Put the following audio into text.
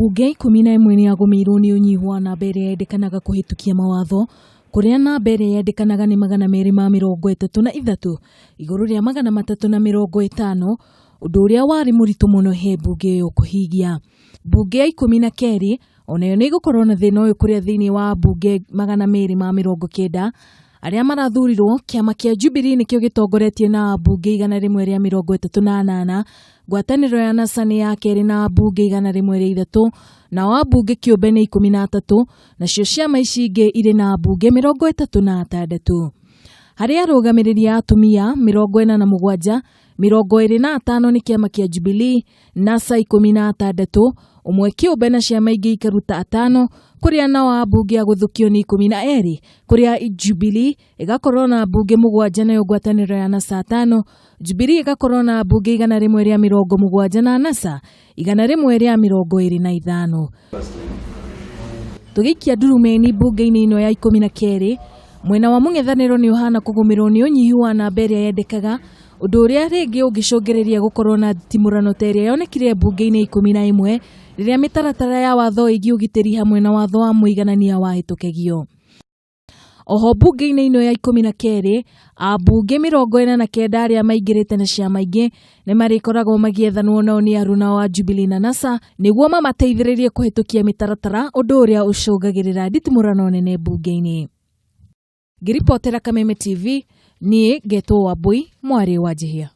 Mbunge 11 nĩ yagũmĩirwo nĩ ũnyihu wa namba ĩrĩa yendekanaga kũhĩtũkia mawatho, kũrĩa namba ĩrĩa yendekanaga nĩ 233 igũrũ rĩa 350, ũndũ ũrĩa warĩ mũritũ mũno he mbunge ĩyo kũhingia. Mbunge ya 12 onayo nĩ ĩgũkorwo na thĩna ũyũ kũrĩa thĩinĩ wa ambunge 290 arĩa marathurirwo, kĩama kĩa Jubilee nĩkĩo gĩtongoretie na ambunge 138, ngwatanĩro ya NASA nĩ ya kerĩ na ambunge 103, nao ambunge kĩũmbe nĩ 13, nacio ciama ici ingĩ irĩ na ambunge 36. Harĩ arũgamĩrĩri a atumia 47, 25 nĩ kĩama kĩa Jubilee, NASA 16, ũmwe kĩũmbe na ciama ingĩ ikaruta atano, kũrĩa nao ambunge a gũthukio nĩ 12, kũrĩa Jubilee ĩgakorwo na ambunge mũgwanja nayo ngwatanĩro ya NASA atano, Jubilee ĩgakorwo na ambunge 170 na NASA 125. Tũgĩikia ndurumeni mbunge-inĩ ĩno ya 12, mwena wa mũng'ethanĩro nĩ ũhana kũgũmĩrwo nĩ ũnyihu wa namba ĩrĩa yendekaga, ũndũ ũrĩa rĩngĩ ũngĩcũngĩrĩria gũkorwo na nditimũrano ta ĩrĩa yonekire mbunge-inĩ 11 rĩrĩa mĩtaratara ya watho ĩgiĩ ũgitĩri hamwe na watho wa mũiganania wahĩtũkagio. Oho mbunge-inĩ ĩno ya 12, ambunge 49 arĩa maingĩrĩte na ciama ingĩ nĩ marĩkoragwo magĩethanwo nao nĩ aruna wa Jubilee na NASA nĩguo mamateithĩrĩrie kũhĩtũkia mĩtaratara, ũndũ ũrĩa ũcũngagĩrĩra nditimũrano nene mbunge-inĩ. Ngĩribotera Kameme TV, niĩ ngetwo Wambui mwarĩ wa Njihia.